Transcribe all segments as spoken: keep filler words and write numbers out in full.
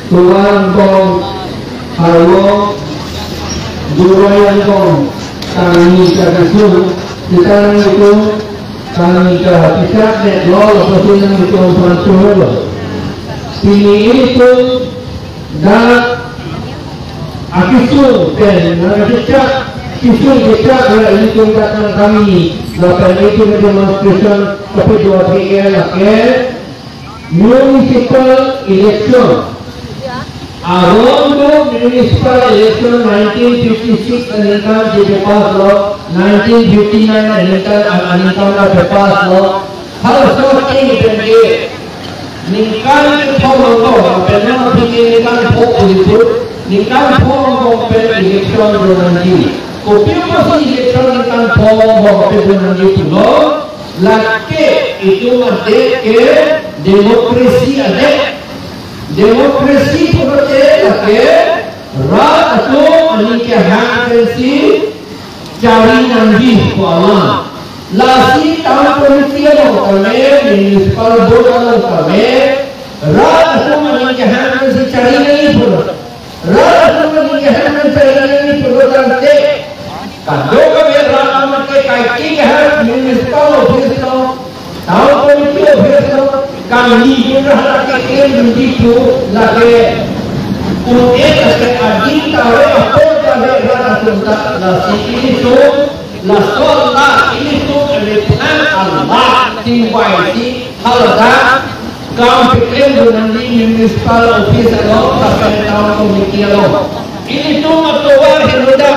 Tuan Bong Arlo, Durai Bong, kami ka kesung, kita nang itu, kami ka pisak net lo, lo pasti nang itu, Tuan Tuan lo. Pini itu, dak akesung pen, nang kecak, kesung kecak, ya, ini itu dak nang kami, lapen itu demonstration, tapi dua tiga lagi, municipal election. Aron do municipal election nineteen fifty-six aningkan je pass lo, nineteen fifty-nine aningkan, aningkan ka pass lo. Halaso ateng pen ke ningkan kethom angbong pen, non aphi ke ningkan pho pulitu, ningkan pho angbong pen election do nangji. Kopi apotsi election ningkan pho angbong pen do nangji pulo, lake itum adet ke demokrasi adet. Demokrasi pulote lake rat atum aning kehang pensi chari nangji pu alam. Lasi town committee along tame, municipal board along tame, rat atum aning kehang pensi chari nangji pulo. Rat atum aning kehang pensi chari nangji pulo tangte, kadokave rat atum ke kaike kehang municipal office along, town committee office along, kami jun rat ke claim dunji pu lake un-e lake adin ta ave, apor ta ave rat atum ta. Lasi ilitum, laso la ilitum emethan alam tingvaisi haladak kam pe-claim dun nangji municipal office along, lapen town committee along. Ilitum atovar henoda,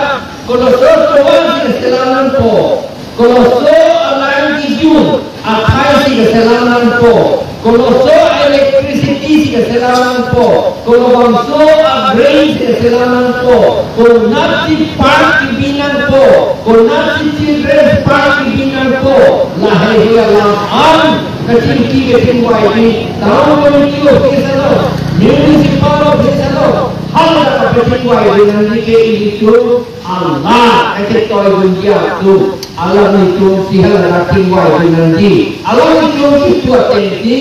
koloso tovar si keselam nangpo, koloso alang kijun athai si keselam nangpo, koloso electricity si keselam nangpo, kolobangso a-drain si keselam nangpo, konatsi park kebi nangpo, konatsi children's park kebi nangpo, lahai alam an kachingki kachingvai pen town committee office along, municipal office along, haladak kachingvai pen nangji ke ilitum alam, ake toy dunji atum, alanglitum si haladak kachingvai pen nangji, alanglitum kipu atengsi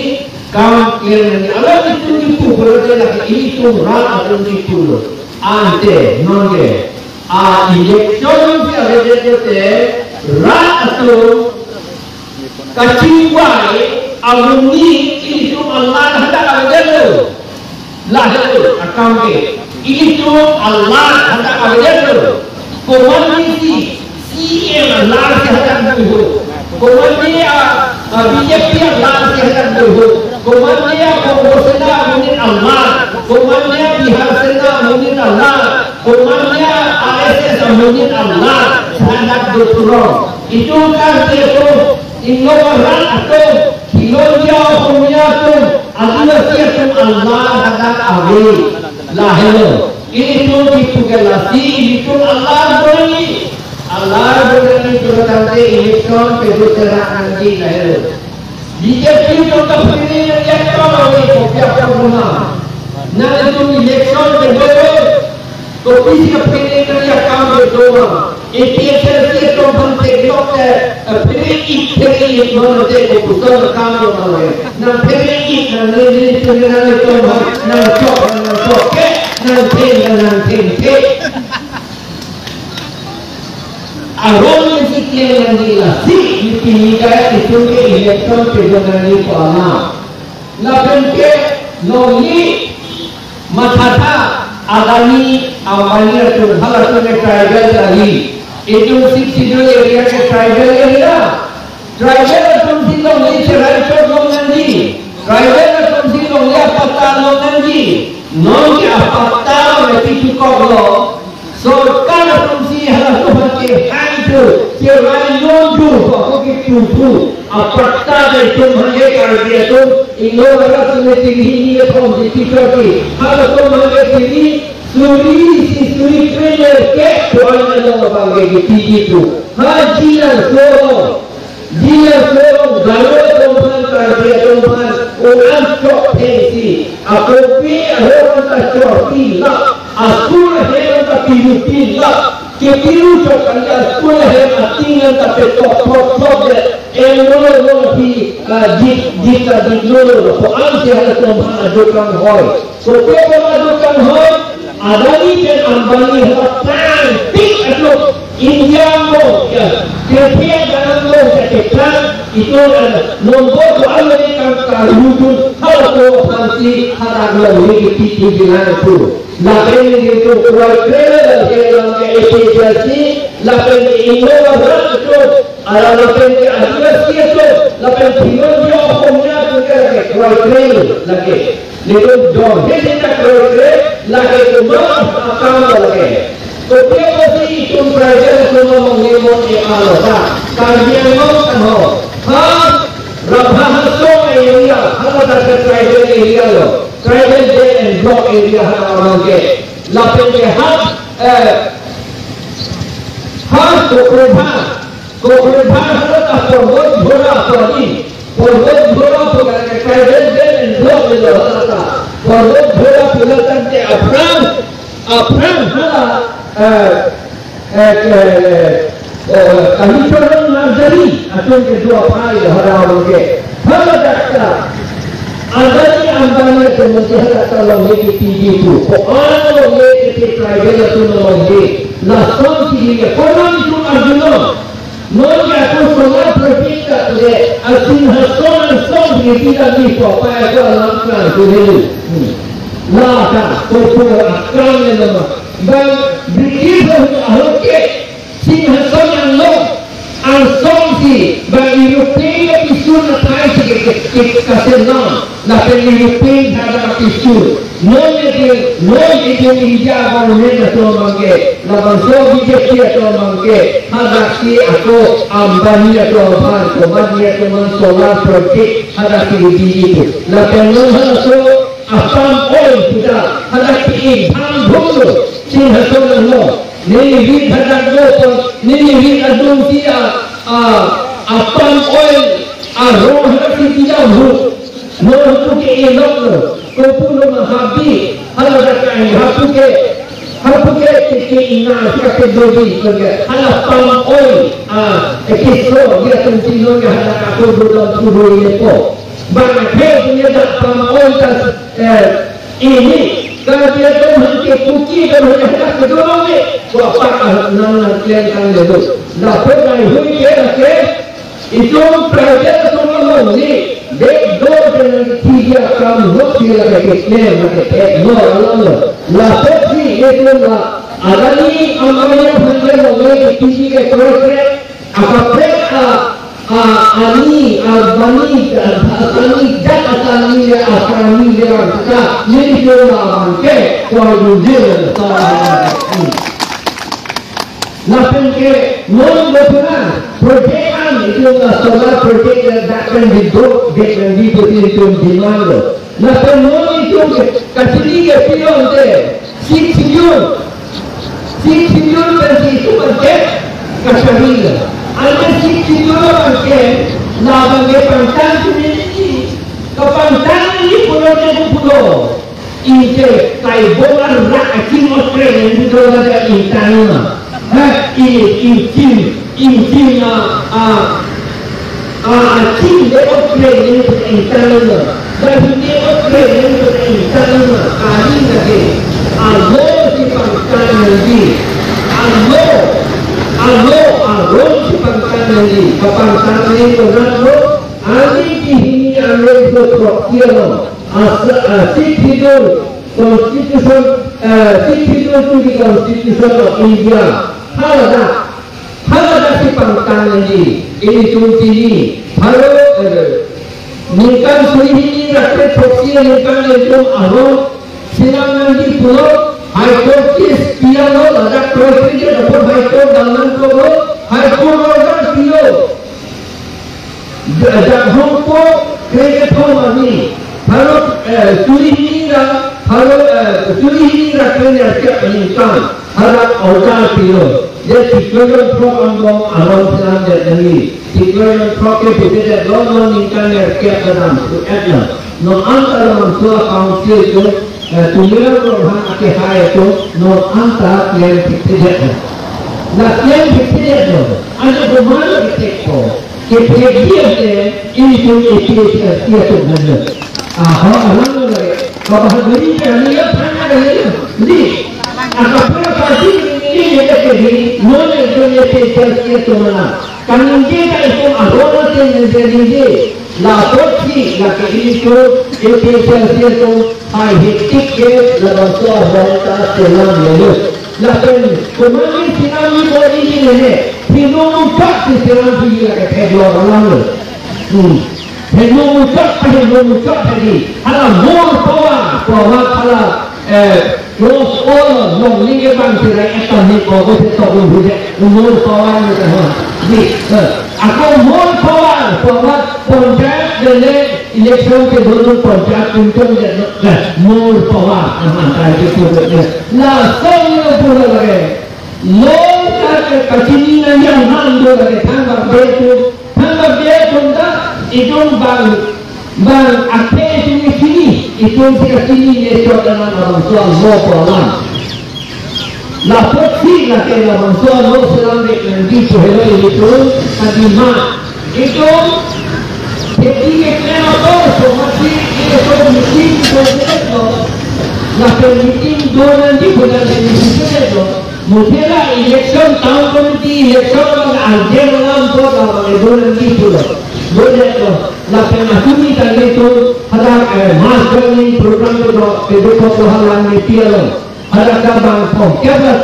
kam claim nangji, alanglitum kipu pulote lake ilitum rat atum kipulo. Ante non ke a-election si avedet te rat atum kachingvai amonit ilitum alar hadak avedetlo. Lahelo akam ke. Ilitum alar hadak avedetlo. Komatne si C M alar si hadak doho. Komatne a, a, B J P alar si hadak doho. Komatne a Congress amonit alar. Komatne a Bihar Sena amonit alar. Komatne a R S S amonit alar si hadak do turong. Itum kan te to, inglong arat atum, Hilongja Ohomia atum, Adivasi atum alar hadak ave. Lahelo. Ilitum kipu ke lasi, ilitum alar boni. Alar boni pu tangte election pejut terak nangji lahelo. B J P atum kaphere nangji akam ave, kopi apot ma. Nangtum election kedo, kopisi kaphere nangji akam kedo ma. A P H L C atum aphan theklok te, eh, phere-ik phere-ik non te kopuson akam do ma le. Nang phere-ik nang le le phere nangtum aphan nangchok nangchok ke, nangthe nangthe the. Aron si ke nangji lasi, pini ke itum ke election pejut nangji pu alam. Lapen ke longle mathatha Adani, Ambani atum, halatum ke tribal kali. Itum Sixth Schedule area ke tribal area. Tribal atum si longle cherai chot long nangji. Tribal atum si longle apatta long nangji. Non ke apatta long pi chukok lo. Sorkar atum si halatum aphan kehang thu, cherai longthu, ako kipu thu, apatta de itum aphan ke Karbi atum, inglong arat sumiti hini atum si tichot ke, halatum aphan ke tiri, suri isi suri krene ke, tuan along abang ke tiji thu. Ha jila so. Jila so Garo atum aphan, Karbi atum aphan, oran chok thengsi, akopi ahor anta chorpi lap, asur ahem anta pirupi lap, Kepiru chok kan ke school ahem ating an ta pe tok tok tok de. Em lo lo lo phi, ah, dik, dik ta dik lo lo. Ko-an si halatum aphan adu kanghoi. Kopi apot adu kanghoi? Adani pen Ambani hala tangpik atum India mo, ya, India dalam mo, ya, kita itu ada nombor dua Amerika karudun halatum aphan si hadak lo ini kita bilang tu. Lapen nelitum kroikre, lapen ke A P H L C, lapen ke Inno Bahrat atum, ala lapen ke Adivasi atum, lapen Bhilondia Ohomia atum ke lake kroikre lake. Nelitum jor he jeta kroikre, lake komat akam lake. Kopi apotsi itum tribal atum along lemon e alo ta. Karbi Anglong kan ho. Ha, Rabha Hasong area, ha, ladak ke tribal area lo. Tribal Belt and Block area ha abang ke. Lapen ke ha, eh, ha Kokrobha, Kokrobha ha ta Porbot Bhora padi. Porbot Bhora pu kan ke Tribal Belt and Block lo ha ta. Porbot Bhora pu la tangte aphrang, aphrang hala, eh, eh, eh, eh, Kalicharan Nursery atum kedo aphai lo ha abang ke. Hala dak ta. Adani Ambani atum mesti hala dak ta longhe ke T V tu. Ko-an longhe ke tribal atum longhe. Lason si ke ko-an itum arjunon. Non ke ako solar project ta le, a Singhason asong ke tidak di ko pa ako alam klang tu dulu. Hmm. La ta, ko ko akam le nama. Bang British ahok ke, Singhason anlo, asong si, bang European ke pisun atai si ke, ke, ke kasenam. Lapen European hadak pisun. Non ejeng, non ejeng India government atum abang ke. Labangso B J P atum abang ke. Hadak si ako Ambani atum aphan, Ambani atum aphan solar project hadak si di itu. Lapen non halaso apam oil puta hadak si tham bhung lo. Singhason anlo. Neli rit hadak lo pon, neli rit adung si a, a, apam oil arong hadak si pidam hu. Mo hapu ke elok lo, kopu lo ma habi, hala dak kai hapu ke, hapu ke tiki ina sika ke dobi ke, hala palm oil, ah, ekiso dia tenti lo ke hala kako dodam puru ile po. Bang ke punya dak palm oil ta, eh, ini, kalau dia tu henti kuki, kalau dia hala kedorong ni, ko apa nang nang kalian kan dulu. Dapat mai hui ke, ke, itum private atum along ni, backdoor pen nangkethiji akam lo si lake keklem lake thek lo alam lo. Lapusi itum la, adani amaya aphan ke longhe kethiji ke kroikre, akaprek a, a, ani, abani, a, asani, dak asani le, asani le, rang seta, nelitum la abang ke, kroidunde, sa. Lapen ke non lo puna project an itum la solar project la dak pen di do, dak pen di do itum demand lo. Lapen non itum ke kachini ke pion te six billion, six billion pen si itum ke kachari lo. Ante six billion abang ke la abang ke pangtang sini ni, kapangtang ni pulo ke pulo. Ingke kai bom an rak aching otreng yang di dalam ada intang ma. Ha, ini ingchin, ingchin a, a, a, aching de otreng yang di intang ma. Dahini otreng yang di intang ma. Kali lagi. Alo si pangtang yang di. Alo, alo, alo si pangtang yang di. Kapangtang yang berat lo. Ani kihini alo so trok tiang lo. Asa, ah, Sixth Schedule Constitution, ah, Sixth Schedule to the Constitution of India. Haladak, haladak si pangtang nangji, ilitum pini. Halo, eh, ningkan suri hini ra kre throksi ningkan ilitum arong selam nangji pulo, High Court case pilo, ladak President apot High Court damnang pulo, High Court order pilo. Ja-, Jakhong po kre kethom arni. Pharo, eh, suri hini ra, pharo, eh, suri hini ra kre nerkep aningkan. Hadak order pilo. Je siklo jon throk angbong arong selam det nangji. Siklo jon throk ke pute det lo non ningkan nerkep kedam su et lo. Non anta lo non sua council ko, eh, Tuliram Ronghang ake hai ko, non anta klem pute det lo. Lapen kephet lo, ano komat kephet ko, kephet dia te, ilitum A P H L C atum nanglo. Aho alang lo lagi, kabahaguri kami ya, thana kami ya, di, akapura party ini, ini, ini, ini, non ilitum A P H L C atum mana. Kaningje ta itum ahora te ningje ningje. Lapotsi lake ilitum A P H L C atum hai hektik ke labangso ahormu ta selam lelo. Lapen komat selam ni bo ini lele. Hino muchot si selam si lake theklo alam lo. Hmm. Hino muchot, hino muchot tadi. Hala more power, power hala, eh, Los all long lingke bang sirai etan ni ko ko se tok un huje. More power ni ta ha. Di, eh, ako more power, power, panchayat dele election ke dulu panchayat pintu je, eh, more power. Aha, kaike tu je. Lason lo pura lagi. Long ta ke kachini nang yang han do lagi thang ba be tu. Thang ba be tu ta itum bang Bang, athe itum chini, itum si kachini ne chot alam labangso alo pu alam. Lapotsi lake labangso alo selam vek nangji pu helo ilitum kadima. Itum kheti keklem apor somasi itum meeting do lo. Lapen meeting do nangji pu nang meeting do lo. Muthe la election, town committee election abang arje alam pu labang do nangji pulo. Dodet lo. Lapen asumi ta ilitum hadak, eh, mass joining program do, kedo ko halang ni tialo. Hadak ta bang phong kebra,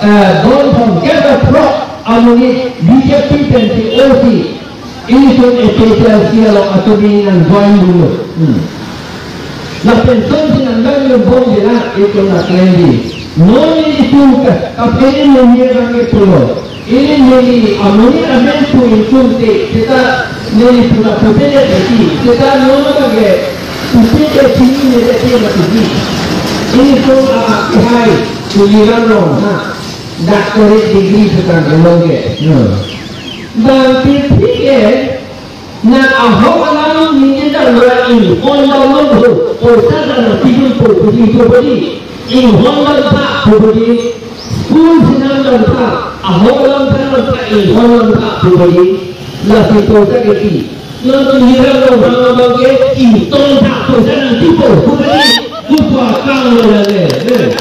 eh, bang phong kebra pro amonit B J P pen si O C. Ilitum A P H L C along atumi nang join dulu. Hmm. Lapen son si nang join dulu bom dela itum nang klem di. Non ilitum ka, kaphere non ye bang ke pulo. Ili neli amonit amen pu itum te, seta neli pura pupe de ti, seta non bang ke pupe de chini ne de te mati di. Ilitum a, a, hai, Tuliram Ronghang, ha. Doctorate degree seta kelong ke. Hmm. Bang piphi ke, na ahok alam ningje ta lora inghon dam lo ho, poisa ta nangpidun po, pudi po pudi, inghon dam tha po pudi, school si nang dam tha, ahok alam tha nang tha, inghon dam tha po pudi, lasi poisa ke ti. Nang tu hira lo bang bang ke, ingtong tha poisa nangpi po, po pudi, kupa kang lo lale, eh.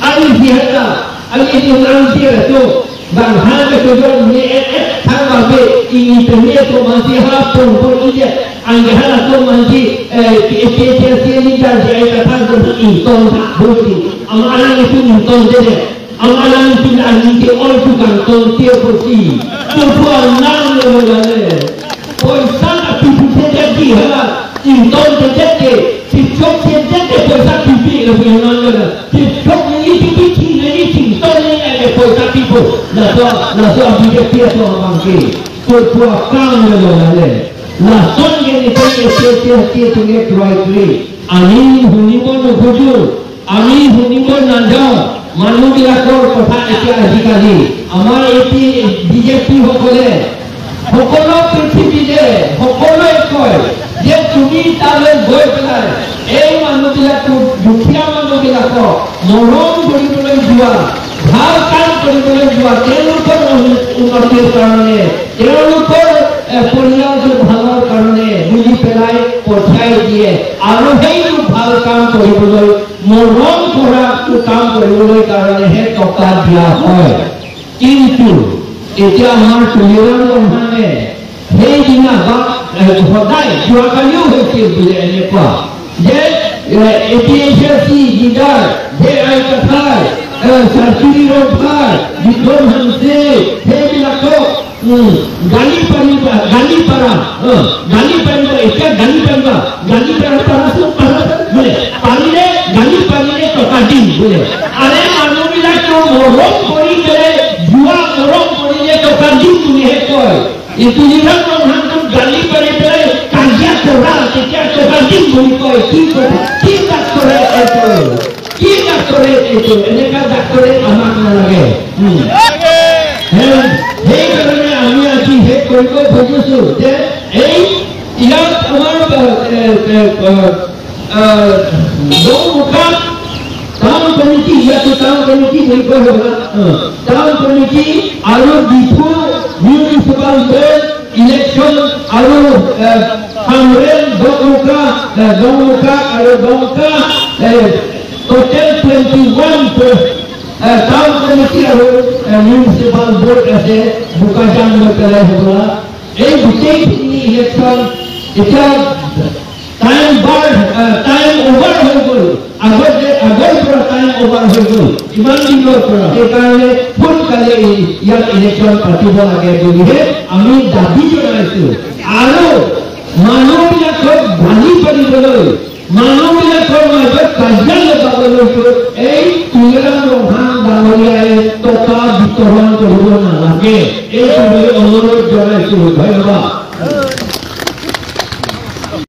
Ari si hata, ari si nang si hata, bang ha ke tujuan ni, eh, eh, thang ba be, ini tengah tu masih ha pun pun ije, anggahan tu masih, eh, K P H L C ni dan si ai kata tu ingtong tha, budi. Ama alang itu ingtong je. Ama alang itu aning ke ol tukang tong tie kursi. Tujuan nang lo lale. Poisa ta pipi thekthe di hala, ingtong thekthe, pichok thekthe poisa pipi lo pu nang lo. Pichok ni pipi, thing ni thing, tong ni le poisa pipo. Laso, laso B J P atum abang ke. Ko pu akam lo lale. Lason ke ni tong ke se se ke tong ke tuai tuai. Ani huni mo no kuju. Ami huni mo nangjong, manu bilakor kotha eke ajikali. Ama A P, B J P সকলে, সকলো পৃথিৱীৰে, সকলোৱে কয় যে তুমি তালৈ গৈ পেলাই এই মানুহবিলাকো, দুখীয়া মানুহবিলাকক মৰম কৰিবলৈ যোৱা, ভাল কাম কৰিবলৈ যোৱা, তেওঁলোকৰ উন্নতিৰ কাৰণে, তেওঁলোকৰ, এ, পৰিয়ালটোৰ ভালৰ কাৰণে বুলি পেলাই পঠিয়াই দিয়ে। আৰু সেইটো ভাল কাম কৰিবলৈ মৰম কৰা কাম কৰিবলৈ কাৰণেহে টকা দিয়া হয়। কিন্তু এতিয়া আমাৰ তুলিৰাম ৰংহাঙে সেইদিনা বা, এ, সদায় যোৱাকালিও হৈছিল বোলে এনেকুৱা যে, এ, A P H L C leader, J I Kathar, এ, চাৰ্কিৰি ৰংফাৰ, বিক্ৰম হাংচে, সেইবিলাকক উম, গালি পাৰি, গালি পাৰা, অ, গালি পাৰিবা, এতিয়া গালি পাৰিবা, গালি পাৰা, পাৰা, পাৰা, বোলে, পাৰিলে, গালি পাৰিলে টকা দিম, বোলে। আৰে, মানুহবিলাকতো মৰম কৰি পেলাই, যোৱা মৰম কৰিলে টকা দিম বুলিহে কয়। এই তুলিৰাম ৰংহাঙক গালি পাৰি পেলাই কাজিয়া কৰা, তেতিয়া টকা দিম বুলি কয়। কি কথা? কি ডাক্তৰে এইটো? কি ডাক্তৰে এইটো? এনেকা ডাক্তৰে আমাক নালাগে। উম। হে, সেইকাৰণে আমি আজি শেষ কৰিব খুজিছো যে এই ইয়াত আমাৰ, এ, এ, এ, এ, দৌমুখাত টাউন কমিটি, ইয়াতো টাউন কমিটি বুলি কোৱা হয়, অ, টাউন কমিটি Committee আৰু ডিফু মিউনিচিপাল বৰ্ড ইলেকশ্যন আৰু, এ, খামৰেং, দমকা, এ, দমকা আৰু দমকা, এ, টোটেল টুৱেণ্টি ওৱান, এ, টাউন কমিটি আৰু, এ, মিউনিচিপাল বৰ্ড আছে, বোকাজান লৈ পেলাই হবলা। এই গোটেইখিনি ইলেকশ্যন এতিয়া টাইম বাৰ, আহ, টাইম অভাৰ হৈ গ'ল। আগতে, আগৰ পৰা টাইম অভাৰ হৈ গ'ল, ইমান দিনৰ পৰা। সেইকাৰণে সোনকালে এই, ইয়াত ইলেকশ্যন পাতিব লাগে বুলিহে আমি দাবী জনাইছো। আৰু মানুহবিলাকক গালি পাতিবলৈ, মানুহবিলাকৰ মাজত কাজিয়া লগাবলৈতো এই তুলিৰাম ৰংহাং ডাঙৰীয়াই টকা বিতৰণ কৰিব নালাগে। এইটো বুলি অনুৰোধ জনাইছো। ধন্যবাদ।